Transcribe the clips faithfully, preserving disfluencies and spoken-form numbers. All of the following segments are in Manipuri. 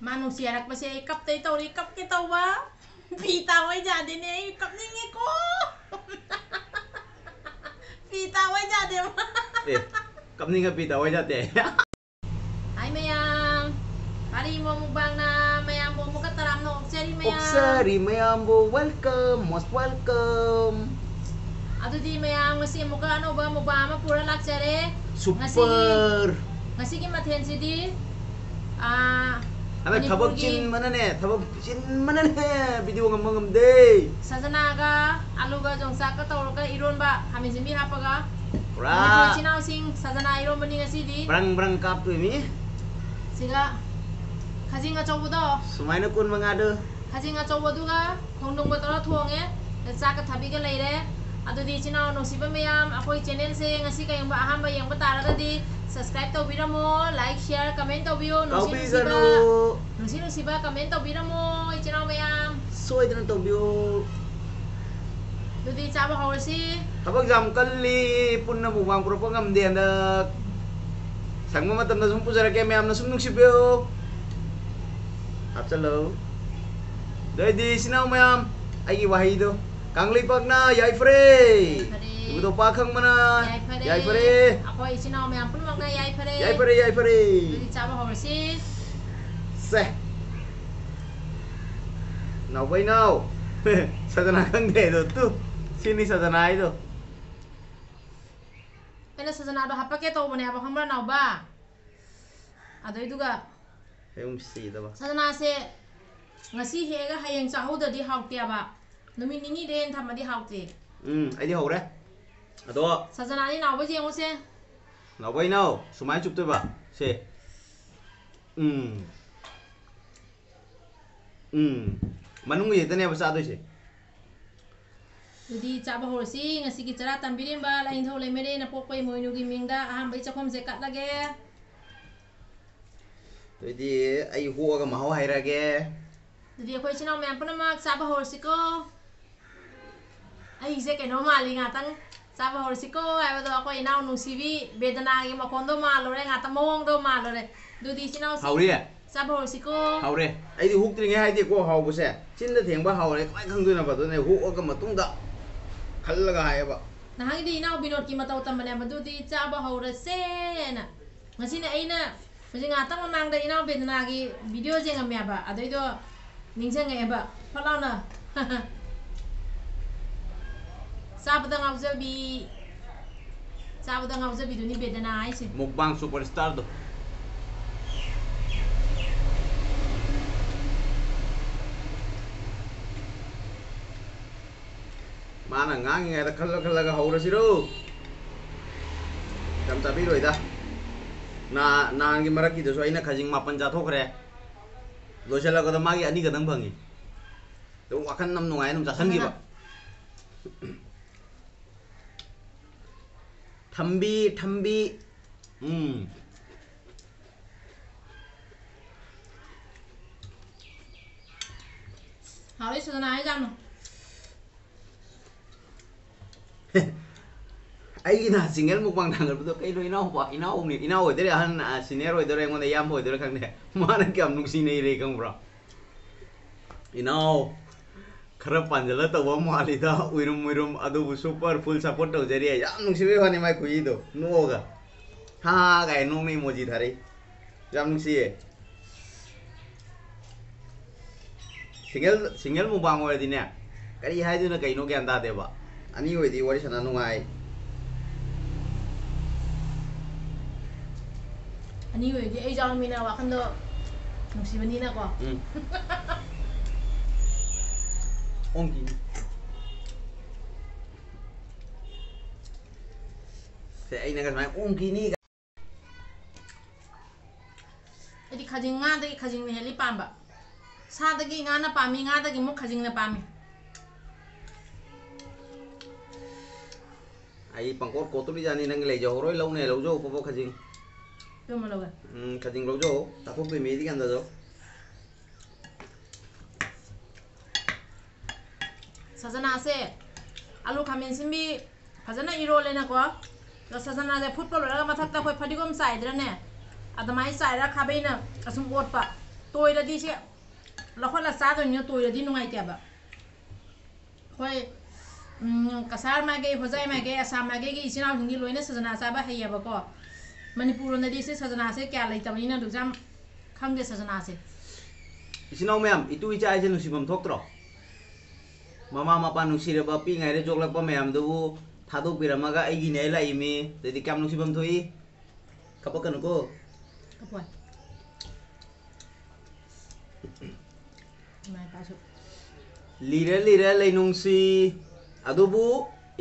ꯃꯥ ꯅꯨꯡꯁꯤ ꯍꯥꯏꯔꯛꯄꯁꯦ ꯑꯩ ꯀꯞꯇꯩ ꯇꯧꯔꯤ, ꯀꯞꯀꯦ ꯇꯧꯕ꯫ ꯐꯤ ꯇꯥꯕ ꯌꯥꯗꯦꯅꯦ, ꯑꯩ ꯀꯞꯅꯤꯡꯉꯦꯀꯣ꯫ ꯐꯤ ꯇꯥꯕ ꯌꯥꯗꯦꯕ꯫ ꯑꯦ, ꯀꯞꯅꯤꯡꯉ ꯐꯤ ꯇꯥꯕ ꯌꯥꯗꯦ꯫ ꯍꯥꯏ ꯃꯌꯥꯝ, ꯀꯔꯤ ꯃꯣꯃꯨꯛꯕꯥꯡꯅ ꯃꯌꯥꯝꯕꯨ ꯑꯃꯨꯛꯀ ꯇꯔꯥꯝꯅ ꯑꯣꯛꯆꯔꯤ ꯃꯌꯥꯝ꯫ ꯑꯣꯛꯆꯔꯤ ꯃꯌꯥꯝꯕꯨ, welcome, most welcome. ꯑꯗꯨꯗꯤ ꯃꯌꯥꯝ, ꯉꯁꯤ ꯑꯃꯨꯛꯀ ꯑꯅꯧꯕ ꯃꯨꯛꯕꯥꯡ ꯑꯃ ꯄꯨꯔ ꯂꯥꯛꯆꯔꯦ꯫ ꯉꯁꯤꯒꯤ, super꯫ ꯉꯁꯤꯒꯤ ꯃꯊꯦꯜꯁꯤꯗꯤ, ꯑꯥ, ꯍꯟꯗꯛ ꯊꯕꯛ ꯃꯅꯤꯄꯨꯔꯒꯤ ꯆꯤꯟꯕꯅꯅꯦ, ꯊꯕꯛ ꯆꯤꯟꯕꯅꯅꯦ, video ꯉꯝꯕ ꯉꯝꯗꯦ꯫ ꯁꯖꯅꯥꯒ ꯑꯂꯨꯒ ꯌꯣꯡꯆꯥꯛꯀ ꯇꯧꯔꯒ ꯏꯔꯣꯟꯕ, ꯈꯥꯃꯦꯟ ꯑꯁꯤꯟꯕꯤ ꯍꯥꯞꯄꯒ꯫ ꯄꯨꯔꯥ ꯃꯅꯤꯄꯨꯔ ꯏꯆꯤꯟ ꯏꯅꯥꯎꯁꯤꯡ, ꯁꯖꯅꯥ ꯏꯔꯣꯟꯕꯅꯤ ꯉꯁꯤꯗꯤ꯫ ꯕ꯭ꯔꯪ ꯕ꯭ꯔꯪ ꯀꯥꯞꯇꯣꯏꯅꯤ꯫ ꯁꯤꯒ ꯈꯖꯤꯡ ꯑꯆꯧꯕꯗꯣ꯫ ꯁꯨꯃꯥꯏꯅ ꯀꯨꯟ ꯃꯉꯥꯗꯨ꯫ ꯈꯖꯤꯡ ꯑꯆꯧꯕꯗꯨꯒ ꯈꯣꯡꯗ꯭ꯔꯨꯝꯒ ꯇꯧꯔ ꯊꯣꯡꯉꯦ꯫ ꯆꯥꯛꯀ ꯊꯕꯤꯒ ꯂꯩꯔꯦ꯫ ꯑꯗꯨꯗꯤ ꯏꯆꯤꯟ ꯏꯅꯥꯎ ꯅꯨꯡꯁꯤꯕ ꯃꯌꯥꯝ, ꯑꯩꯈꯣꯏ channelꯁꯦ ꯉꯁꯤ ꯀꯩꯒꯨꯝꯕ ꯑꯍꯥꯟꯕ ꯌꯦꯡꯕ ꯇꯥꯔꯒꯗꯤ subscribe ꯇꯧꯕꯤꯔꯝꯃꯣ, like, share, comment ꯇꯧꯕꯤꯌꯣ꯫ ꯅꯨꯡꯁꯤ ꯅꯨꯡꯁꯤꯕ, ꯀꯥꯎꯕꯤꯒꯅꯨ꯫ ꯅꯨꯡꯁꯤ ꯅꯨꯡꯁꯤꯕ comment ꯇꯧꯕꯤꯔꯝꯃꯣ, ꯏꯆꯤꯟ ꯏꯅꯥꯎ ꯃꯌꯥꯝ꯫ ꯁꯣꯏꯗꯅ ꯇꯧꯕꯤꯌꯨ꯫ ꯑꯗꯨꯗꯤ ꯆꯥꯕ ꯍꯧꯔꯁꯤ꯫ ꯊꯕꯛ ꯌꯥꯝ ꯀꯜꯂꯤ, ꯄꯨꯟꯅ ꯃꯨꯛꯕꯥꯡ ꯄꯨꯔꯛꯄ ꯉꯝꯗꯦ ꯍꯟꯗꯛ꯫ ꯁꯪꯕ ꯃꯇꯝꯗ ꯁꯨꯝ ꯄꯨꯖꯔꯛꯀꯦ, ꯃꯌꯥꯝꯅ ꯁꯨꯝ ꯅꯨꯡꯁꯤꯕꯤꯌꯨ꯫ ꯍꯥꯞꯆꯜꯂꯣ꯫ ꯑꯗꯨ ꯑꯣꯏꯗꯤ ꯏꯆꯤꯟ ꯏꯅꯥꯎ ꯃꯌꯥꯝ, ꯑꯩꯒꯤ ꯋꯥꯍꯩꯗꯣ, ꯀꯪꯂꯩꯄꯥꯛꯅ ꯌꯥꯏꯐꯔꯦ꯫ ꯌꯥꯏꯐꯔꯦ꯫ ꯏꯕꯨꯙꯧ ꯄꯥꯈꯪꯕꯅ ꯌꯥꯏꯐꯔꯦ꯫ ꯌꯥꯏꯐꯔꯦ꯫ ꯑꯩꯈꯣꯏ ꯏꯆꯤꯟ ꯏꯅꯥꯎ ꯃꯌꯥꯝ ꯄꯨꯝꯅꯃꯛꯅ ꯌꯥꯏꯐꯔꯦ꯫ ꯌꯥꯏꯐꯔꯦ, ꯌꯥꯏꯐꯔꯦ꯫ ꯑꯗꯨꯗꯤ ꯆꯥꯕ ꯍꯧꯔꯁꯤ꯫ ꯁꯦ꯫ ꯅꯥꯎꯕꯩ ꯅꯥꯎ꯫ ꯁꯖꯅꯥ ꯈꯪꯗꯦ ꯑꯗꯣ, ꯇꯨ꯫ ꯁꯤꯅꯤ ꯁꯖꯅꯥ ꯍꯥꯏꯗꯣ꯫ ꯑꯩꯅ ꯁꯖꯅꯥꯗꯣ ꯍꯥꯄꯛꯀꯦ ꯇꯧꯕꯅꯦꯕ, ꯈꯪꯕ꯭ꯔꯥ ꯅꯥꯎꯕ? ꯑꯗꯨꯏꯗꯨꯒ ꯍꯌꯨꯝ ꯁꯤꯗꯕ꯫ ꯁꯖꯅꯥꯁꯦ ꯉꯁꯤ ꯍꯦꯛꯑꯒ ꯍꯌꯦꯡ ꯆꯥꯍꯧꯗ꯭ꯔꯗꯤ ꯍꯥꯎꯇꯦꯕ꯫ ꯅꯨꯃꯤꯠ ꯅꯤꯅꯤꯗ ꯍꯦꯟꯅ ꯊꯝꯃꯗꯤ ꯍꯥꯎꯇꯦ꯫ ꯎꯝ, ꯑꯩꯗꯤ ꯍꯧꯔꯦ꯫ ꯑꯗꯣ ꯁꯖꯅꯥꯗꯤ ꯅꯥꯎꯕꯁꯦ ꯌꯦꯡꯉꯨꯁꯦ꯫ ꯅꯥꯎꯕꯩ ꯅꯥꯎ, ꯁꯨꯃꯥꯏꯅ ꯆꯨꯞꯇꯣꯏꯕ꯫ ꯁꯦ꯫ ꯎꯝ꯫ ꯎꯝ꯫ ꯃꯅꯨꯡꯒꯤ ꯈꯛꯇꯅꯦꯕ ꯆꯥꯗꯣꯏꯁꯦ꯫ ꯑꯗꯨꯗꯤ ꯆꯥꯕ ꯍꯧꯔꯁꯤ꯫ ꯉꯁꯤꯒꯤ ꯆꯔꯥ ꯇꯝꯕꯤꯔꯤꯕ ꯂꯥꯏꯅꯤꯡꯊꯧ ꯂꯩꯃꯔꯦꯟꯅ ꯄꯣꯛꯄ ꯏꯃꯣꯏꯅꯨꯒꯤ ꯃꯤꯡꯗ ꯑꯍꯥꯟꯕꯒꯤ ꯆꯥꯛꯈꯨꯝꯁꯦ ꯀꯠꯂꯒꯦ꯫ ꯑꯗꯨꯗꯤ ꯑꯩ ꯍꯣꯛꯑꯒ ꯃꯍꯥꯎ ꯍꯥꯏꯔꯛꯑꯒꯦ꯫ ꯑꯗꯨꯗꯤ ꯑꯩꯈꯣꯏ ꯏꯆꯤꯟ ꯏꯅꯥꯎ ꯃꯌꯥꯝ ꯄꯨꯝꯅꯃꯛ ꯆꯥꯕ ꯍꯧꯔꯁꯤꯀꯣ꯫ ꯑꯩꯁꯦ ꯀꯩꯅꯣ ꯃꯥꯜꯂꯤ, ꯉꯥꯛꯇꯪ ꯆꯥꯕ ꯍꯧꯔꯁꯤꯀꯣ ꯍꯥꯏꯕꯗꯣ ꯑꯩꯈꯣꯏ ꯏꯅꯥꯎ ꯅꯨꯡꯁꯤꯕꯤ ꯕꯦꯗꯅꯥꯒꯤ ꯃꯈꯣꯟꯗꯣ ꯃꯥꯜꯂꯨꯔꯦ, ꯉꯥꯛꯇꯪ ꯃꯑꯣꯡꯗꯣ ꯃꯥꯜꯂꯨꯔꯦ꯫ ꯑꯗꯨꯗꯤ ꯏꯆꯤꯟ ꯏꯅꯥꯎꯁꯤꯡ ꯍꯧꯔꯤ? ꯆꯥꯕ ꯍꯧꯔꯁꯤꯀꯣ꯫ ꯍꯧꯔꯦ꯫ ꯑꯩꯗꯤ ꯍꯨꯛꯇ꯭ꯔꯤꯉꯩ ꯍꯥꯏꯗꯦꯀꯣ ꯍꯥꯎꯕꯁꯦ꯫ ꯆꯤꯟꯗ ꯊꯦꯡꯕ ꯍꯥꯎꯔꯦ ꯀꯃꯥꯏꯅ ꯈꯪꯗꯣꯏꯅꯣꯕ? ꯑꯗꯨꯅꯦ ꯍꯨꯛꯑꯒ ꯃꯇꯨꯡꯗ ꯈꯜꯂꯒ ꯍꯥꯏꯌꯦꯕ꯫ ꯅꯍꯥꯟꯒꯤꯗꯤ ꯏꯅꯥꯎ ꯕꯤꯅꯣꯗꯀꯤ ꯃꯇꯧ ꯇꯝꯕꯅꯦꯕ, ꯑꯗꯨꯗꯤ ꯆꯥꯕ ꯍꯧꯔꯁꯦꯅ꯫ ꯉꯁꯤꯅ ꯑꯩꯅ ꯍꯧꯖꯤꯛ ꯉꯥꯏꯍꯥꯛꯇꯪ ꯃꯃꯥꯡꯗ ꯏꯅꯥꯎ ꯕꯦꯗꯅꯥꯒꯤ video ꯌꯦꯡꯉꯝꯃꯦꯕ, ꯑꯗꯨꯏꯗꯣ ꯅꯤꯡꯁꯤꯡꯉꯛꯑꯦꯕ ꯐꯠ ꯂꯥꯎꯅ꯫ ꯆꯥꯕꯗ ꯉꯥꯎꯖꯕꯤ, ꯆꯥꯕꯗ ꯉꯥꯎꯖꯕꯤꯗꯨꯅꯤ ꯕꯦꯗꯅꯥ ꯍꯥꯏꯁꯦ꯫ Mukbang superstar ꯗꯣ꯫ ꯃꯥꯅ ꯉꯥꯡꯉꯤꯉꯩꯗ ꯈꯜꯂ ꯈꯜꯂꯒ ꯍꯧꯔꯁꯤꯔꯣ? ꯌꯥꯝ ꯆꯥꯕꯤꯔꯣꯏꯗ꯫ ꯅꯍꯥꯟꯒꯤ ꯃꯔꯛꯀꯤꯗꯁꯨ ꯑꯩꯅ ꯈꯖꯤꯡ ꯃꯥꯄꯟ ꯆꯥꯊꯣꯛꯈ꯭ꯔꯦ꯫ ꯂꯣꯏꯁꯤꯜꯂꯛꯄꯗ ꯃꯥꯒꯤ ꯑꯅꯤ ꯈꯛꯇꯪ ꯐꯪꯉꯤ꯫ ꯑꯗꯨꯝ ꯋꯥꯈꯜ ꯌꯥꯝ ꯅꯨꯡꯉꯥꯏ ꯑꯗꯨꯝ ꯆꯥꯁꯟꯈꯤꯕ꯫ ꯊꯝꯕꯤ, ꯊꯝꯕꯤ꯫ ꯎꯝ꯫ ꯍꯥꯎꯔꯦ ꯁꯗꯅꯥ, ꯑꯩ ꯌꯥꯝꯅ꯫ ꯑꯩꯒꯤ ꯅꯍꯥꯟ single mukbang ꯊꯥꯡꯒꯠꯄꯗꯣ ꯀꯩꯅꯣ, ꯏꯅꯥꯎꯄꯥ, ꯏꯅꯥꯎꯅꯤ, ꯏꯅꯥꯎ ꯑꯣꯏꯗꯣꯏꯔꯥ, ꯑꯍꯟ, ꯑ, senior ꯑꯣꯏꯗꯣꯏꯔꯥ, ꯑꯩꯉꯣꯟꯗ ꯏꯌꯥꯝꯕ ꯑꯣꯏꯗꯣꯏꯔꯥ ꯈꯪꯗꯦ꯫ ꯃꯥꯅ ꯀꯌꯥꯝ ꯅꯨꯡꯁꯤꯅ ꯏꯔꯩ ꯈꯪꯕ꯭ꯔꯣ? ꯏꯅꯥꯎ, ꯈꯔ ꯄꯥꯟꯖꯜꯂ ꯇꯧꯕ ꯃꯥꯜꯂꯤꯗ, ꯎꯏꯔꯨꯝ ꯎꯏꯔꯨꯝ, ꯑꯗꯨꯕꯨ super full support ꯇꯧꯖꯔꯤ꯫ ꯌꯥꯝ ꯅꯨꯡꯁꯤꯕꯩ ꯋꯥꯅꯤ ꯃꯥꯏ ꯈꯨꯏꯗꯣ, ꯅꯣꯛꯑꯒ꯫ ꯍꯥ ꯍꯥ ꯀꯥꯏ ꯅꯣꯛꯅ emoji ꯊꯥꯔꯛꯏ꯫ ꯌꯥꯝ ꯅꯨꯡꯁꯤꯌꯦ꯫ Single, single mukbang ꯑꯣꯏꯔꯗꯤꯅꯦ, ꯀꯔꯤ ꯍꯥꯏꯗꯣꯏꯅꯣ ꯀꯩꯅꯣ ꯒ꯭ꯌꯥꯟ ꯇꯥꯗꯦꯕ꯫ ꯑꯅꯤ ꯑꯣꯏꯗꯤ ꯋꯥꯔꯤ ꯁꯥꯟꯅ ꯅꯨꯡꯉꯥꯏ꯫ ꯑꯅꯤ ꯑꯣꯏꯗꯤ ꯑꯩ ꯌꯥꯎꯔꯃꯤꯅ ꯋꯥꯈꯜꯗꯣ ꯅꯨꯡꯁꯤꯕꯅꯤꯅꯀꯣ꯫ ꯎꯝ꯫ ꯑꯣꯟꯈꯤꯅꯤ꯫ ꯁꯦ, ꯑꯩꯅꯒ ꯁꯨꯃꯥꯏꯅ ꯑꯣꯟꯈꯤꯅꯤ꯫ ꯑꯩꯗꯤ ꯈꯖꯤꯡ, ꯉꯥꯗꯒꯤ ꯈꯖꯤꯡꯅ ꯍꯦꯜꯂꯤ ꯄꯥꯝꯕ꯫ ꯁꯥꯗꯒꯤ ꯉꯥꯅ ꯄꯥꯝꯃꯤ, ꯉꯥꯗꯒꯤ ꯑꯃꯨꯛ ꯈꯖꯤꯡꯅ ꯄꯥꯝꯃꯤ꯫ ꯑꯩ ꯄꯪꯀꯣꯠ ꯀꯣꯠꯇꯣꯔꯤꯖꯥꯠꯅꯤ, ꯅꯪꯒꯤ ꯂꯩꯖꯍꯧꯔꯣꯏ, ꯂꯧꯅꯦ, ꯂꯧꯖꯧ, ꯄꯣꯄꯣ, ꯈꯖꯤꯡ꯫ ꯀꯩꯅꯣ ꯂꯧꯒꯦ? ꯎꯝ, ꯈꯖꯤꯡ ꯂꯧꯖꯧ, ꯆꯥꯊꯣꯛꯇꯣꯏ ꯃꯤꯗꯤ ꯀꯩꯝꯇꯁꯨ꯫ ꯁꯖꯅꯥꯁꯦ ꯑꯂꯨ ꯈꯥꯃꯦꯟ ꯑꯁꯤꯟꯕꯤ ꯐꯖꯅ ꯏꯔꯣꯜꯂꯦꯅꯀꯣ꯫ ꯑꯗꯣ ꯁꯖꯅꯥꯁꯦ ꯐꯨꯠꯄ ꯂꯣꯏꯔꯒ ꯃꯊꯛꯇ ꯑꯩꯈꯣꯏ ꯐꯗꯤꯒꯣꯝ ꯆꯥꯏꯗ꯭ꯔꯅꯦ? ꯑꯗꯨꯃꯥꯏꯅ ꯆꯥꯏꯔ ꯈꯥꯕꯩꯅ ꯑꯁꯨꯝ ꯑꯣꯠꯄ꯫ ꯇꯣꯏꯔꯗꯤ ꯁꯦ ꯂꯧꯈꯠꯂ ꯆꯥꯗꯣꯏꯅꯤꯅ ꯇꯣꯏꯔꯗꯤ ꯅꯨꯡꯉꯥꯏꯇꯦꯕ꯫ ꯑꯩꯈꯣꯏ, ꯎꯝ, ꯀꯁꯥꯔ ꯃꯥꯏꯀꯩ, ꯍꯣꯖꯥꯏ ꯃꯥꯏꯀꯩ, ꯑꯁꯥꯝ ꯃꯥꯏꯀꯩꯒꯤ ꯏꯆꯤꯟ ꯏꯅꯥꯎꯁꯤꯡꯗꯤ ꯂꯣꯏꯅ ꯁꯖꯅꯥ ꯆꯥꯕ ꯍꯩꯌꯦꯕꯀꯣ꯫ ꯃꯅꯤꯄꯨꯔ ꯂꯣꯝꯗꯗꯤ ꯁꯤ ꯁꯖꯅꯥꯁꯦ ꯀꯌꯥ ꯂꯩꯇꯕꯅꯤꯅ ꯑꯗꯨ ꯌꯥꯝ ꯈꯪꯗꯦ ꯁꯖꯅꯥꯁꯦ꯫ ꯏꯆꯤꯟ ꯏꯅꯥꯎ ꯃꯌꯥꯝ, ꯏꯇꯨ ꯏꯆꯥ ꯏꯁꯦ ꯅꯨꯡꯁꯤꯐꯝ ꯊꯣꯛꯇ꯭ꯔꯣ? ꯃꯃꯥ ꯃꯄꯥ ꯅꯨꯡꯁꯤꯔꯕ ꯄꯤꯛꯏꯉꯩꯗ ꯌꯣꯛꯂꯛꯄ ꯃꯌꯥꯝꯗꯨꯕꯨ ꯊꯥꯗꯣꯛꯄꯤꯔꯝꯃꯒ ꯑꯩꯒꯤꯅꯦ ꯍꯥꯏ ꯂꯥꯛꯏꯃꯤ꯫ ꯑꯗꯩꯗꯤ ꯀꯌꯥꯝ ꯅꯨꯡꯁꯤꯐꯝ ꯊꯣꯛꯏ? ꯀꯞꯄꯛꯀꯅꯨꯀꯣ꯫ ꯀꯞꯄꯣꯏ꯫ ꯏꯃꯥ ꯏꯄꯥꯁꯨ꯫ ꯂꯤꯔꯦ ꯂꯤꯔꯦ ꯂꯩꯅꯨꯡꯁꯤ, ꯑꯗꯨꯕꯨ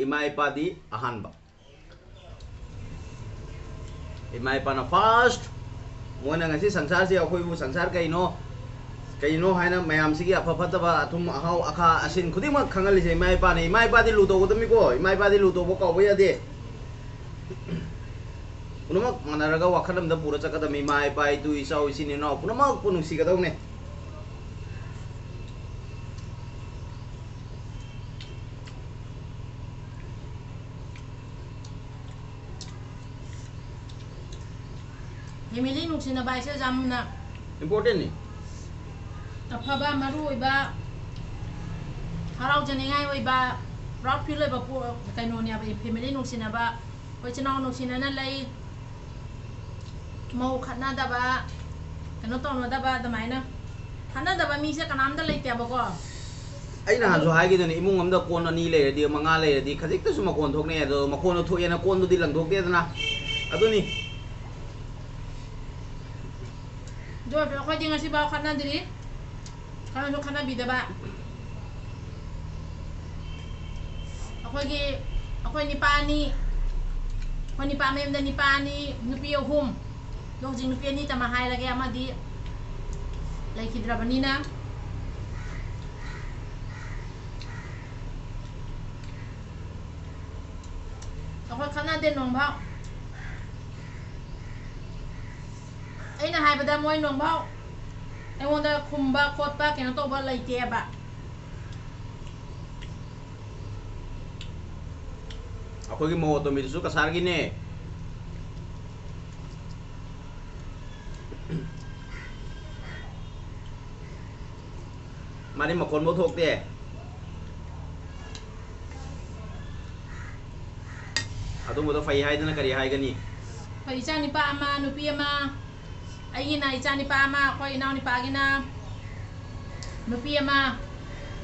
ꯏꯃꯥ ꯏꯄꯥꯗꯤ ꯑꯍꯥꯟꯕ꯫ ꯏꯃꯥ ꯏꯄꯥꯅ first꯫ ꯃꯣꯏꯅ ꯉꯁꯤ ꯁꯪꯁꯥꯔꯁꯤ ꯑꯩꯈꯣꯏꯕꯨ ꯁꯪꯁꯥꯔ ꯀꯩꯅꯣ, ꯀꯩꯅꯣ ꯍꯥꯏꯅ ꯃꯌꯥꯝꯁꯤꯒꯤ ꯑꯐ ꯐꯠꯇꯕ, ꯑꯊꯨꯝ ꯑꯍꯥꯎ, ꯑꯈꯥ ꯑꯁꯤꯟ ꯈꯨꯗꯤꯡꯃꯛ ꯈꯪꯍꯜꯂꯤꯁꯦ ꯏꯃꯥ ꯏꯄꯥꯅꯤ꯫ ꯏꯃꯥ ꯏꯄꯥꯗꯤ ꯂꯨ ꯇꯧꯒꯗꯕꯅꯤꯀꯣ, ꯏꯃꯥ ꯏꯄꯥꯗꯤ ꯂꯨ ꯇꯧꯕ ꯀꯥꯎꯕ ꯌꯥꯗꯦ꯫ ꯄꯨꯝꯅꯃꯛ ꯃꯥꯟꯅꯔꯒ ꯋꯥꯈꯜ ꯑꯃꯗ ꯄꯨꯔ ꯆꯠꯀꯗꯕꯅꯤ꯫ ꯏꯃꯥ ꯏꯄꯥ, ꯏꯇꯨ ꯏꯆꯥꯎ, ꯏꯆꯤꯟ ꯏꯅꯥꯎ ꯄꯨꯝꯅꯃꯛꯄꯨ ꯅꯨꯡꯁꯤꯒꯗꯧꯅꯦ꯫ Family ꯅꯨꯡꯁꯤꯅꯕ ꯍꯥꯏꯁꯦ ꯌꯥꯝꯅ important ꯅꯤ꯫ ꯑꯐꯕ, ꯃꯔꯨ ꯑꯣꯏꯕ, ꯍꯔꯥꯎꯖꯅꯤꯡꯉꯥꯏ ꯑꯣꯏꯕ, proud feel ꯑꯣꯏꯕ ꯄꯣ-, ꯀꯩꯅꯣꯅꯦꯕ, family ꯅꯨꯡꯁꯤꯅꯕ꯫ ꯑꯩꯈꯣꯏ ꯏꯆꯤꯟ ꯏꯅꯥꯎ ꯅꯨꯡꯁꯤꯅꯅ ꯂꯩ, ꯃꯧ ꯈꯠꯅꯗꯕ, ꯀꯩꯅꯣ ꯇꯧꯅꯗꯕ, ꯑꯗꯨꯃꯥꯏꯅ ꯈꯠꯅꯗꯕ ꯃꯤꯁꯦ ꯀꯅꯥꯝꯇ ꯂꯩꯇꯦꯕꯀꯣ꯫ ꯑꯩ ꯅꯍꯥꯟꯁꯨ ꯍꯥꯏꯈꯤꯗꯨꯅꯤ, ꯏꯃꯨꯡ ꯑꯃꯗ ꯀꯣꯟ ꯑꯅꯤ ꯂꯩꯔꯗꯤ, ꯃꯉꯥ ꯂꯩꯔꯗꯤ, ꯈꯖꯤꯛꯇꯁꯨ ꯃꯈꯣꯟ ꯊꯣꯛꯅꯩ꯫ ꯑꯗꯣ ꯃꯈꯣꯟꯗꯣ ꯊꯣꯛꯑꯦꯅ ꯀꯣꯟꯗꯨꯗꯤ ꯂꯪꯊꯣꯛꯇꯦꯗꯅ꯫ ꯑꯗꯨꯅꯤ꯫ ꯑꯗꯨ ꯑꯣꯏꯔꯁꯨ ꯑꯩꯈꯣꯏꯗꯤ ꯉꯁꯤꯐꯥꯎ ꯈꯠꯅꯗ꯭ꯔꯤ꯫ ꯈꯠꯅꯁꯨ ꯈꯠꯅꯕꯤꯗꯕ꯫ ꯑꯩꯈꯣꯏꯒꯤ, ꯑꯩꯈꯣꯏ ꯅꯤꯄꯥ ꯑꯅꯤ, ꯑꯩꯈꯣꯏ ꯅꯤꯄꯥ ꯃꯌꯨꯝꯗ ꯅꯤꯄꯥ ꯑꯅꯤ, ꯅꯨꯄꯤ ꯑꯍꯨꯝ꯫ ꯑꯗꯣ ꯍꯧꯖꯤꯛ ꯅꯨꯄꯤ ꯑꯅꯤꯇꯃꯛ ꯍꯥꯏꯔꯒꯦ, ꯑꯃꯗꯤ ꯂꯩꯈꯤꯗ꯭ꯔꯕꯅꯤꯅ꯫ ꯑꯩꯈꯣꯏ ꯈꯠꯅꯗꯦ ꯅꯣꯡꯐꯥꯎ꯫ ꯑꯩꯅ ꯍꯥꯏꯕꯗ ꯃꯣꯏ ꯅꯣꯡꯐꯥꯎ ꯑꯩꯉꯣꯟꯗ ꯈꯨꯝꯕ ꯈꯣꯠꯄ ꯀꯩꯅꯣ ꯇꯧꯕ ꯂꯩꯇꯦꯕ꯫ ꯑꯩꯈꯣꯏꯒꯤ ꯃꯧ ꯑꯇꯣꯝꯕꯤꯗꯨꯁꯨ ꯀꯁꯥꯔꯒꯤꯅꯦ꯫ ꯑꯅꯤ ꯃꯈꯣꯟꯐꯧ ꯊꯣꯛꯇꯦ꯫ ꯑꯗꯨꯝꯕꯗꯣ ꯐꯩ ꯍꯥꯏꯗꯅ ꯀꯔꯤ ꯍꯥꯏꯒꯅꯤ? ꯑꯩꯈꯣꯏ ꯏꯆꯥ ꯅꯨꯄꯥ ꯑꯃ, ꯅꯨꯄꯤ ꯑꯃ, ꯑꯩꯒꯤꯅ ꯏꯆꯥ ꯅꯨꯄꯥ ꯑꯃ, ꯑꯩꯈꯣꯏ ꯏꯅꯥꯎ ꯅꯨꯄꯥꯒꯤꯅ ꯅꯨꯄꯤ ꯑꯃ꯫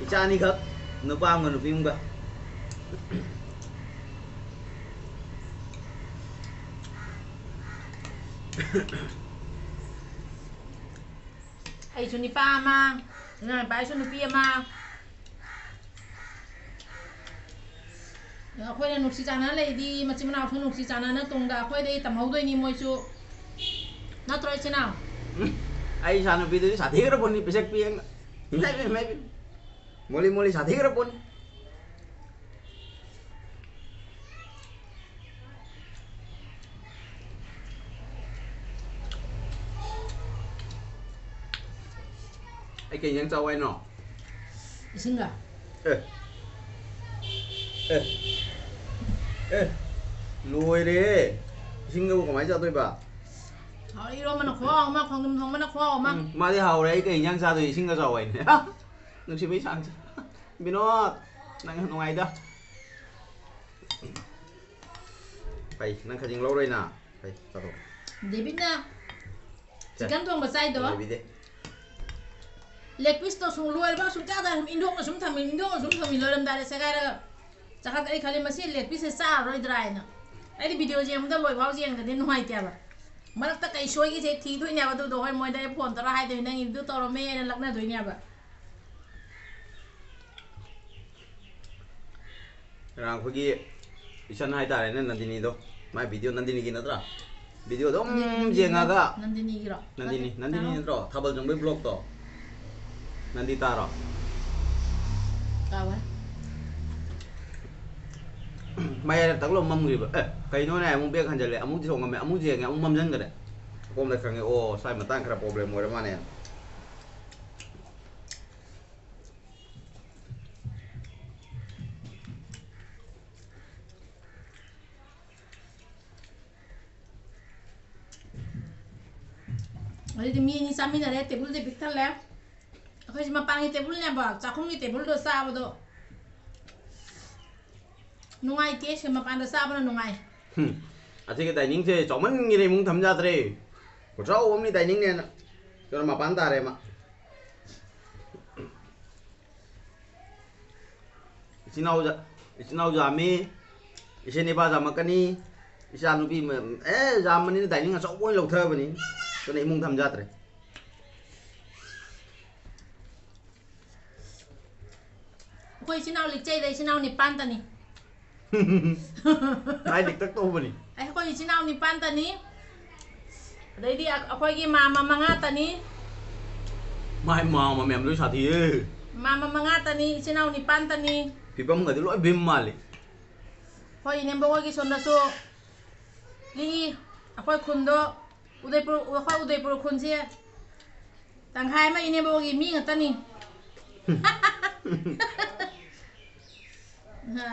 ꯏꯆꯥ ꯑꯅꯤꯈꯛ, ꯅꯨꯄꯥ ꯑꯃꯒ ꯅꯨꯄꯤ ꯑꯃꯒ꯫ ꯑꯩꯁꯨ ꯅꯨꯄꯥ ꯑꯃ, ꯏꯅꯥꯎ ꯅꯨꯄꯥꯒꯤꯁꯨ ꯅꯨꯄꯤ ꯑꯃ꯫ ꯑꯩꯈꯣꯏꯅ ꯅꯨꯡꯁꯤ ꯆꯥꯟꯅꯅ ꯂꯩꯗꯤ, ꯃꯆꯤꯟ ꯃꯅꯥꯎꯁꯨ ꯅꯨꯡꯁꯤ ꯆꯥꯟꯅꯅ ꯇꯨꯡꯗ ꯑꯩꯈꯣꯏꯗꯒꯤ ꯇꯝꯍꯧꯗꯣꯏꯅꯤ ꯃꯣꯏꯁꯨ꯫ ꯅꯠꯇ꯭ꯔꯣ, ꯏꯆꯤꯟ ꯏꯅꯥꯎ? ꯎꯝ, ꯑꯩ ꯏꯆꯥ ꯅꯨꯄꯤꯗꯨꯗꯤ ꯁꯥꯊꯤꯈ꯭ꯔ ꯄꯣꯠꯅꯤ, ꯄꯤꯁꯛ ꯄꯤꯛꯑꯒ꯫ ꯏꯃꯥꯏ ꯄꯦꯝꯃ, ꯏꯃꯥꯏ ꯄꯦꯝꯃ꯫ ꯃꯣꯂꯤ ꯃꯣꯂꯤ ꯁꯥꯊꯤꯈ꯭ꯔ ꯄꯣꯠꯅꯤ꯫ ꯑꯩ ꯀꯩ ꯏꯟꯖꯥꯡ ꯆꯥꯎ ꯍꯥꯏꯅꯣ? ꯏꯁꯤꯡꯒ꯫ ꯑꯦ꯫ ꯑꯦ꯫ ꯑꯦ꯫ ꯂꯣꯏꯔꯦꯍꯦ꯫ ꯏꯁꯤꯡꯒꯕꯨ ꯀꯃꯥꯏꯅ ꯆꯥꯗꯣꯏꯕ? ꯍꯥꯎꯔꯦ, ꯏꯔꯣꯝꯕꯅ ꯈꯨꯍꯥꯎ ꯑꯃ, ꯈꯣꯡꯗ꯭ꯔꯨꯝ ꯊꯣꯡꯕꯅ ꯈꯨꯍꯥꯎ ꯑꯃ꯫ ꯎꯝ, ꯃꯥꯗꯤ ꯍꯥꯎꯔꯦ, ꯑꯩ ꯀꯩ ꯏꯟꯖꯥꯡ ꯆꯥꯗꯣꯏ? ꯏꯁꯤꯡꯒ ꯆꯥꯎ ꯍꯥꯏꯅꯦ꯫ ꯅꯨꯡꯁꯤꯕꯩ ꯆꯥꯡꯁꯦ꯫ ꯕꯤꯅꯣꯗ, ꯅꯪ ꯅꯨꯡꯉꯥꯏꯗ꯫ ꯐꯩ, ꯅꯪ ꯈꯖꯤꯡ ꯂꯧꯔꯣꯏꯅ꯫ ꯐꯩ, ꯆꯥꯊꯣꯛ꯫ ꯗꯦꯕꯤꯠꯅ ꯁꯦ꯫ ꯆꯤꯀꯟ ꯊꯣꯡꯕ ꯆꯥꯏꯗꯣ꯫ ꯂꯣꯏꯕꯤꯗꯦ꯫ ꯂꯦꯒ ꯄꯤꯁꯇꯣ ꯁꯨꯝ ꯂꯣꯏꯔꯕ ꯁꯨꯝ ꯆꯥꯗ ꯁꯨꯝ ꯏꯟꯊꯣꯛꯅ ꯁꯨꯝ ꯊꯝꯃꯤ, ꯏꯟꯊꯣꯛꯅ ꯁꯨꯝ ꯊꯝꯃꯤ, ꯂꯣꯏꯔꯝꯗꯥꯏꯗ ꯁꯦꯒꯥꯏꯔꯒ ꯆꯥꯈꯠ-, ꯑꯩ ꯈꯜꯂꯤ ꯃꯁꯤ ꯂꯦꯒ ꯄꯤꯁꯁꯦ ꯆꯥꯔꯔꯣꯏꯗ꯭ꯔꯥ ꯍꯥꯏꯅ꯫ ꯑꯩꯗꯤ ꯚꯤꯗꯤꯑꯣꯁꯦ ꯌꯦꯡꯕꯗ ꯂꯣꯏꯐꯥꯎ ꯌꯦꯡꯗꯗꯤ ꯅꯨꯡꯉꯥꯏꯇꯦꯕ꯫ ꯃꯔꯛꯇ ꯀꯩ ꯁꯣꯏꯒꯦꯁꯦ ꯊꯤꯗꯣꯏꯅꯦꯕ꯫ ꯑꯗꯨꯗꯣ ꯍꯣꯏ ꯃꯣꯏꯗ ꯑꯩ ꯐꯣꯟ ꯇꯧꯔ ꯍꯥꯏꯗꯣꯏꯅꯦ, "ꯅꯪꯒꯤꯗꯨ ꯇꯧꯔꯝꯃꯦ" ꯍꯥꯏꯅ ꯂꯛꯅꯗꯣꯏꯅꯦꯕ꯫ ꯉꯔꯥꯡ ꯑꯩꯈꯣꯏꯒꯤ ꯏꯆꯟ ꯍꯥꯏꯇꯥꯔꯦꯅꯦ, ꯅꯟꯗꯤꯅꯤꯗꯣ, ꯃꯥꯏ ꯚꯤꯗꯤꯑꯣ, ꯅꯟꯗꯤꯅꯤꯒꯤ ꯅꯠꯇ꯭ꯔꯥ? ꯚꯤꯗꯤꯑꯣ ꯑꯗꯨꯝ ꯅꯟꯗꯤꯅꯤꯒꯤ ꯌꯦꯡꯉꯒ ꯅꯠ-, ꯅꯟꯗꯤꯅꯤꯒꯤꯔꯣ? ꯅꯟꯗꯤꯅꯤ, ꯅꯠꯇꯦ, ꯅꯟꯗꯤꯅꯤ ꯀꯅꯥꯅꯣ? ꯅꯠꯇ꯭ꯔꯣ? ꯊꯥꯕꯜ ꯆꯣꯡꯕꯩ ꯕ꯭ꯂꯣꯛꯇꯣ? ꯅꯟꯗꯤꯇꯥꯔꯣ? ꯀꯥꯎꯔꯦ꯫ ꯃꯌꯥꯏꯗ ꯇꯛꯂꯥꯎ ꯃꯝꯈ꯭ꯔꯤꯕ꯫ ꯑꯦ, ꯀꯩꯅꯣꯅꯦ? ꯑꯃꯨꯛ ꯕꯦꯛ ꯍꯟꯖꯜꯂꯦ, ꯑꯃꯨꯛ ꯆꯣꯡꯉꯝꯃꯦ, ꯑꯃꯨꯛ ꯌꯦꯡꯉꯦ, ꯑꯃꯨꯛ ꯃꯝꯖꯟꯈ꯭ꯔꯦ꯫ ꯑꯀꯣꯝꯗ ꯈꯪꯉꯦ, ꯑꯣ, ꯁ꯭ꯋꯥꯏ ꯃꯇꯥꯡ ꯈꯔ ꯄ꯭ꯔꯣꯕ꯭ꯂꯦꯝ ꯑꯣꯏꯔ ꯃꯥꯅꯦ꯫ ꯑꯗꯨꯗꯤ ꯃꯤ ꯑꯅꯤ ꯆꯥꯃꯤꯟꯅꯔꯦ, ꯇꯦꯕꯜꯁꯦ ꯄꯤꯛ ꯊꯜꯂꯦ꯫ ꯑꯩꯈꯣꯏꯁꯦ ꯃꯄꯥꯟꯒꯤ ꯇꯦꯕꯜꯅꯦꯕ, ꯆꯥꯛꯈꯨꯝꯒꯤ ꯇꯦꯕꯜꯗꯣ ꯆꯥꯕꯗꯣ ꯅꯨꯡꯉꯥꯏꯇꯦ, ꯁꯤ ꯃꯄꯥꯟꯗ ꯆꯥꯕꯅ ꯅꯨꯡꯉꯥꯏ꯫ ꯍꯨꯝ, ꯑꯁꯤꯒꯤ ꯗꯥꯏꯅꯤꯡꯁꯦ ꯆꯥꯎꯃꯟꯒꯤꯅ ꯏꯃꯨꯡ ꯊꯝ ꯌꯥꯗ꯭ꯔꯦ꯫ ꯈꯨꯆꯥꯎ ꯑꯃꯅꯤ ꯗꯥꯏꯅꯤꯡꯅꯦꯅ꯫ ꯑꯗꯨꯅ ꯃꯄꯥꯟ ꯇꯥꯔꯦ ꯑꯃ꯫ ꯏꯆꯤꯟ ꯏꯅꯥꯎ ꯖꯥ-, ꯏꯆꯤꯟ ꯏꯅꯥꯎ ꯌꯥꯝꯃꯤ, ꯏꯆꯦ ꯅꯤꯄꯥ ꯌꯥꯝꯃꯛꯀꯅꯤ, ꯏꯆꯥ ꯅꯨꯄꯤ ꯃ-, ꯑꯦ, ꯌꯥꯝꯕꯅꯤꯅ ꯗꯥꯏꯅꯤꯡ ꯑꯆꯧꯕ ꯑꯣꯏꯅ ꯂꯧꯊꯕꯅꯤ, ꯑꯗꯨꯅ ꯏꯃꯨꯡ ꯊꯝ ꯌꯥꯗ꯭ꯔꯦ꯫ ꯑꯩꯈꯣꯏ ꯏꯆꯤꯟ ꯏꯅꯥꯎ ꯂꯤꯛꯆꯩꯗ ꯏꯆꯤꯟ ꯏꯅꯥꯎ ꯅꯤꯄꯥꯟꯇꯅꯤ꯫ ꯃꯥꯏ ꯂꯤꯛꯇꯛ ꯇꯧꯕꯅꯤ꯫ ꯑꯩꯈꯣꯏ ꯏꯆꯤꯟ ꯏꯅꯥꯎ ꯅꯤꯄꯥꯟꯇꯅꯤ꯫ ꯑꯗꯩꯗꯤ ꯑ-, ꯑꯩꯈꯣꯏꯒꯤ ꯃꯥꯃ ꯃꯉꯥꯇꯅꯤ꯫ ꯃꯥꯏ ꯃꯥꯃ ꯃꯌꯥꯝ ꯂꯣꯏ ꯁꯥꯊꯤꯌꯦ꯫ ꯃꯥꯃ ꯃꯉꯥꯇꯅꯤ, ꯏꯆꯤꯟ ꯏꯅꯥꯎ ꯅꯤꯄꯥꯟꯇꯅꯤ꯫ ꯐꯤꯕꯝꯒꯗꯤ ꯂꯣꯏ ꯚꯤꯝ ꯃꯥꯜꯂꯤ꯫ ꯑꯩꯈꯣꯏ ꯏꯅꯦꯝꯕꯣꯛ ꯍꯣꯏꯒꯤ ꯁꯣꯝꯗꯁꯨ ꯂꯤꯛꯏ꯫ ꯑꯩꯈꯣꯏ ꯈꯨꯟꯗꯣ ꯎꯗꯩꯄꯨꯔ, ꯑꯩꯈꯣꯏ ꯎꯗꯩꯄꯨꯔ ꯈꯨꯟꯁꯦ ꯇꯪꯈꯥꯏ ꯑꯃ ꯏꯅꯦꯝꯕꯣꯛꯒꯤ ꯃꯤ ꯉꯥꯛꯇꯅꯤ꯫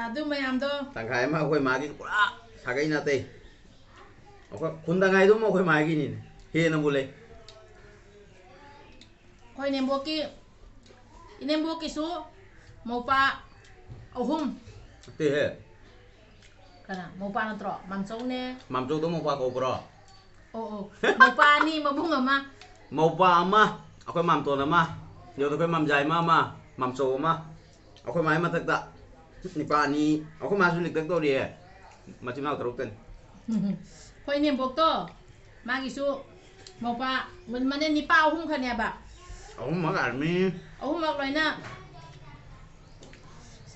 ꯑꯗꯨ ꯃꯌꯥꯝꯗꯣ ꯇꯪꯈꯥꯏ ꯑꯃ ꯑꯩꯈꯣꯏ ꯃꯥꯒꯤ ꯄꯨꯔꯥ ꯁꯥꯒꯩ ꯅꯥꯇꯩ꯫ ꯑꯩꯈꯣꯏ ꯈꯨꯟ ꯇꯪꯈꯥꯏꯗꯨꯃ ꯑꯩꯈꯣꯏ ꯃꯥꯒꯤꯅꯤꯅꯦ꯫ ꯍꯦꯟꯅꯕꯨ ꯂꯩ꯫ ꯑꯩꯈꯣꯏ ꯏꯅꯦꯝꯕꯣꯛꯀꯤ, ꯏꯅꯦꯝꯕꯣꯛꯀꯤꯁꯨ ꯃꯧꯄꯥ ꯑꯍꯨꯝ꯫ ꯅꯠꯇꯦꯍꯦ꯫ ꯀꯅꯥ? ꯃꯧꯄꯥ ꯅꯠꯇ꯭ꯔꯣ? ꯃꯥꯝꯆꯧꯅꯦ꯫ ꯃꯥꯝꯆꯧꯗꯣ ꯃꯧꯄꯥ ꯀꯧꯕ꯭ꯔꯣ? ꯑꯣ, ꯑꯣ꯫ ꯃꯧꯄꯥ ꯑꯅꯤ, ꯃꯕꯨꯡ ꯑꯃ꯫ ꯃꯧꯄꯥ ꯑꯃ, ꯑꯩꯈꯣꯏ ꯃꯥꯝꯇꯣꯟ ꯑꯃ, ꯌꯧꯗ ꯑꯩꯈꯣꯏ ꯃꯥꯝꯖꯥꯏꯃ ꯑꯃ, ꯃꯥꯝꯆꯧ ꯑꯃ, ꯑꯩꯈꯣꯏ ꯃꯥꯏ ꯃꯊꯛꯇ ꯅꯤꯄꯥ ꯑꯅꯤ, ꯑꯩꯈꯣꯏ ꯃꯥꯁꯨ ꯂꯤꯛꯇꯛ ꯇꯧꯔꯤꯌꯦ꯫ ꯃꯆꯤꯟ ꯃꯅꯥꯎ ꯇꯔꯨꯛꯇꯅꯤ꯫ ꯑꯩꯈꯣꯏ ꯏꯅꯦꯝꯕꯣꯛꯇꯣ, ꯃꯥꯒꯤꯁꯨ ꯃꯧꯄꯥ, ꯃꯅꯦ ꯅꯤꯄꯥ ꯑꯍꯨꯝ ꯈꯛꯅꯦꯕ꯫ ꯑꯍꯨꯝꯃꯛ army꯫ ꯑꯍꯨꯝꯃꯛ ꯂꯣꯏꯅ,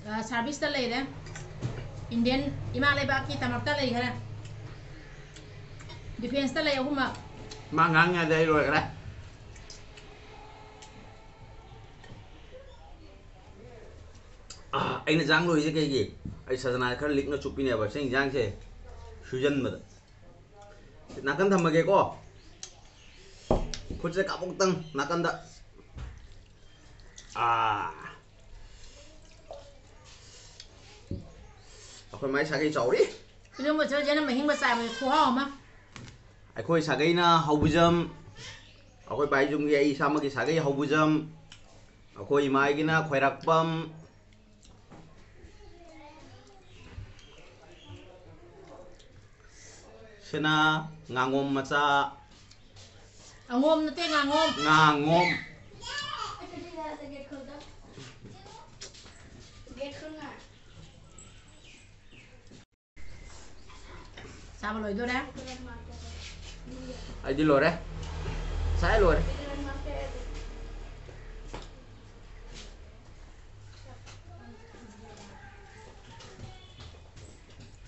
ꯑ, service ꯇ ꯂꯩꯔꯦ꯫ Indian ꯏꯃꯥ ꯂꯩꯕꯥꯛꯀꯤ ꯗꯃꯛꯇ ꯂꯩꯈꯔꯦ꯫ Defence ꯇ ꯂꯩ ꯑꯍꯨꯝꯃꯛ꯫ ꯃꯥ ꯉꯥꯡꯉꯤꯉꯩꯗ ꯑꯩ ꯂꯣꯏꯈ꯭ꯔꯦ꯫ ꯑꯥ, ꯑꯩꯅ ꯏꯟꯖꯥꯡ ꯂꯣꯏꯔꯤꯁꯦ ꯀꯩꯒꯤ? ꯑꯩ ꯁꯖꯅꯥꯁꯦ ꯈꯔ ꯂꯤꯛꯅ ꯆꯨꯞꯄꯤꯅꯦꯕ ꯁꯤ ꯏꯟꯖꯥꯡꯁꯦ ꯁꯨꯖꯟꯕꯗ꯫ ꯅꯥꯀꯟ ꯊꯝꯃꯒꯦꯀꯣ꯫ ꯈꯨꯠꯁꯦ ꯀꯥꯞꯄꯣꯛꯇꯪ ꯅꯥꯀꯟꯗ꯫ ꯑꯥ꯫ ꯑꯩꯈꯣꯏ ꯃꯥꯏ ꯁꯥꯒꯩ ꯆꯥꯎꯔꯤ꯫ ꯏꯔꯣꯝꯕ ꯆꯥꯖꯅ ꯑꯍꯤꯡꯕ ꯆꯥꯕꯁꯦ ꯈꯨꯍꯥꯎ ꯑꯃ꯫ ꯑꯩꯈꯣꯏ ꯁꯥꯒꯩꯅ ꯍꯧꯕꯤꯖꯝ꯫ ꯑꯩꯈꯣꯏ ꯄꯥꯏꯖꯨꯝꯒꯤ ꯑꯩ ꯏꯁꯥꯃꯛꯀꯤ ꯁꯥꯒꯩ ꯍꯧꯕꯤꯖꯝ꯫ ꯑꯩꯈꯣꯏ ꯏꯃꯥꯒꯤꯅ ꯈꯣꯏꯔꯥꯛꯄꯝ꯫ ꯁꯤꯅ ꯉꯥꯉꯣꯝ ꯃꯆꯥ꯫ ꯑꯉꯣꯝ ꯅꯠꯇꯦ, ꯉꯥꯉꯣꯝ꯫ ꯉꯥꯉꯣꯝ꯫ ꯆꯥꯕ ꯂꯣꯏꯗꯣꯔꯦ꯫ ꯑꯩꯗꯤ ꯂꯣꯏꯔꯦ꯫ ꯉꯁꯥꯏ ꯂꯣꯏꯔꯦ꯫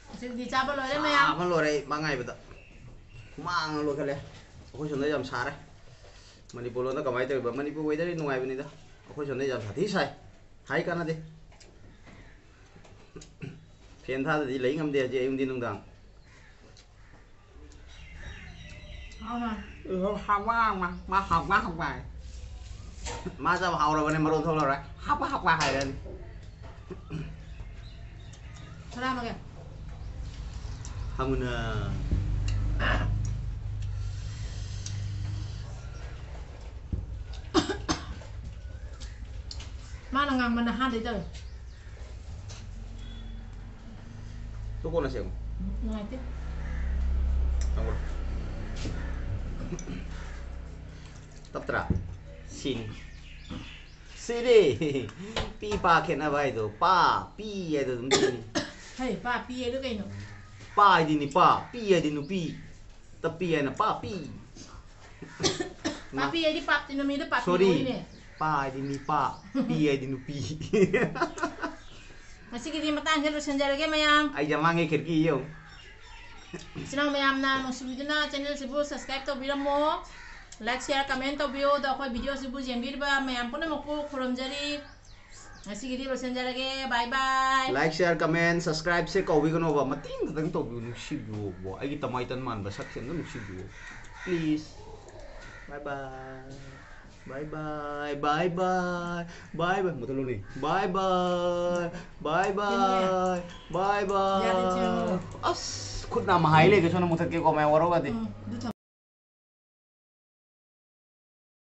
ꯍꯧꯖꯤꯛꯇꯤ ꯆꯥꯕ ꯂꯣꯏꯔꯦ ꯃꯌꯥꯝ꯫ ꯆꯥꯕ ꯂꯣꯏꯔꯦ ꯑꯩ ꯃꯉꯥꯏꯕꯗ꯫ ꯍꯨꯃꯥꯡꯅ ꯂꯣꯏꯈꯠꯂꯦ꯫ ꯑꯩꯈꯣꯏ ꯁꯣꯝꯗ ꯌꯥꯝ ꯁꯥꯔꯦ꯫ ꯃꯅꯤꯄꯨꯔ ꯂꯣꯟꯗ ꯀꯃꯥꯏꯅ ꯇꯧꯔꯤꯕ? ꯃꯅꯤꯄꯨꯔ weather ꯗꯤ ꯅꯨꯡꯉꯥꯏꯕꯅꯤꯗ꯫ ꯑꯩꯈꯣꯏ ꯁꯣꯝꯗ ꯌꯥꯝ ꯁꯥꯊꯤ ꯁꯥꯏ꯫ ꯍꯥꯏ ꯀꯥꯟꯅꯗꯦ꯫ ꯐꯦꯟ ꯊꯥꯗꯗꯤ ꯂꯩ ꯉꯝꯗꯦ ꯍꯧꯖꯤꯛ ꯑꯌꯨꯛ ꯅꯨꯡꯗꯤꯟ ꯅꯨꯡꯗꯥꯡ꯫ ꯍꯥꯎꯅ꯫ ꯎꯝ, ꯍꯥꯎꯕ, ꯍꯥꯎꯕ, ꯃꯥ ꯍꯥꯎꯕ, ꯍꯥꯎꯕ ꯍꯥꯏ꯫ ꯃꯥ ꯆꯥꯕ ꯍꯥꯎꯔꯕꯅꯦ, ꯃꯔꯣꯟ ꯊꯣꯛꯂꯔꯣꯏ꯫ ꯍꯥꯎꯕ, ꯍꯥꯎꯕ ꯍꯥꯏꯔꯅꯤ꯫ ꯈꯔ ꯑꯃꯒ꯫ ꯍꯥꯃꯨꯅ꯫ ꯃꯥꯅ ꯉꯥꯡꯕ ꯅꯍꯥꯟꯗꯩ ꯇꯧꯋꯦ꯫ ꯇꯨ ꯀꯣꯟꯅ ꯁꯦꯝꯃꯨ꯫ ꯅꯨꯡꯉꯥꯏꯇꯦ꯫ ꯇꯞꯇ꯭ꯔꯥ? ꯁꯤꯅꯤ꯫ ꯁꯤꯅꯤ꯫ ꯄꯤ ꯄꯥ ꯈꯦꯠꯅꯕ ꯍꯥꯏꯗꯣ꯫ ꯄꯥ, ꯄꯤ ꯍꯥꯏꯗꯣ ꯑꯗꯨꯝ ꯁꯤꯅꯤ꯫ ꯍꯩ, ꯄꯥ, ꯄꯤ ꯍꯥꯏꯗꯣ ꯀꯩꯅꯣ? ꯄꯥ ꯍꯥꯏꯗꯤ ꯅꯤꯄꯥ, ꯄꯤ ꯍꯥꯏꯗꯤ ꯅꯨꯄꯤ꯫ ꯇꯞꯄꯤ ꯍꯥꯏꯅ ꯄꯥꯄꯤ꯫ ꯄꯥꯄꯤ ꯍꯥꯏꯗꯤ ꯄꯥꯞꯇꯤ ꯅꯨꯃꯤꯗ ꯄꯥꯄꯤ ꯁꯣꯔꯤ꯫ ꯍꯣꯏꯅꯦ꯫ ꯄꯥ ꯍꯥꯏꯗꯤ ꯃꯤꯄꯥ, ꯄꯤ ꯍꯥꯏꯗꯤ ꯅꯨꯄꯤ꯫ ꯉꯁꯤꯒꯤꯗꯤ ꯃꯇꯥꯡꯁꯤꯗ ꯂꯣꯏꯁꯤꯟꯖꯔꯒꯦ ꯃꯌꯥꯝ꯫ ꯑꯩ ꯖꯃꯥꯡꯒꯤ ꯈꯤꯔꯀꯤ ꯌꯦꯡꯉꯨ꯫ ꯏꯆꯤꯟ ꯏꯅꯥꯎ ꯃꯌꯥꯝꯅ ꯅꯨꯡꯁꯤꯕꯤꯗꯨꯅ channel ꯁꯤꯕꯨ subscribe ꯇꯧꯕꯤꯔꯝꯃꯣ꯫ Like, share, comment ꯇꯧꯕꯤꯌꯣ꯫ ꯑꯗꯣ ꯑꯩꯈꯣꯏ video ꯁꯤꯕꯨ ꯌꯦꯡꯕꯤꯔꯤꯕ ꯃꯌꯥꯝ ꯄꯨꯝꯅꯃꯛꯄꯨ ꯈꯨꯔꯨꯝꯖꯔꯤ꯫ ꯉꯁꯤꯒꯤꯗꯤ ꯂꯣꯏꯁꯤꯟꯖꯔꯒꯦ꯫ Bye bye꯫ Like, share, comment, subscribe ꯁꯦ ꯀꯧꯕꯤꯒꯅꯣꯕ꯫ ꯃꯇꯦꯡ ꯈꯛꯇꯪ ꯇꯧꯕꯤꯌꯨ, ꯅꯨꯡꯁꯤꯕꯤꯌꯣꯕ꯫ ꯑꯩꯒꯤ ꯇꯃꯥꯏꯇꯟ ꯃꯥꯟꯕ ꯁꯛꯁꯦ ꯑꯝꯇ ꯅꯨꯡꯁꯤꯕꯤꯌꯣ꯫ Please. Bye bye. Bye bye, bye bye, bye bye. ꯃꯨꯊꯠꯂꯨꯅꯦ꯫ Bye bye, bye bye, bye bye꯫ ꯌꯥꯗꯦ, ꯊꯤꯔꯝꯃꯣ꯫ ꯑꯁ, ꯈꯨꯠ ꯅꯥꯝꯃ ꯍꯥꯏ ꯂꯩꯒꯦ, ꯁꯣꯝꯗ ꯃꯨꯊꯠꯀꯦꯀꯣ, ꯃꯌꯥꯝ ꯋꯥꯔꯧꯒꯗꯤ꯫ ꯎꯝ, ꯑꯗꯨ ꯊꯝꯃꯣ꯫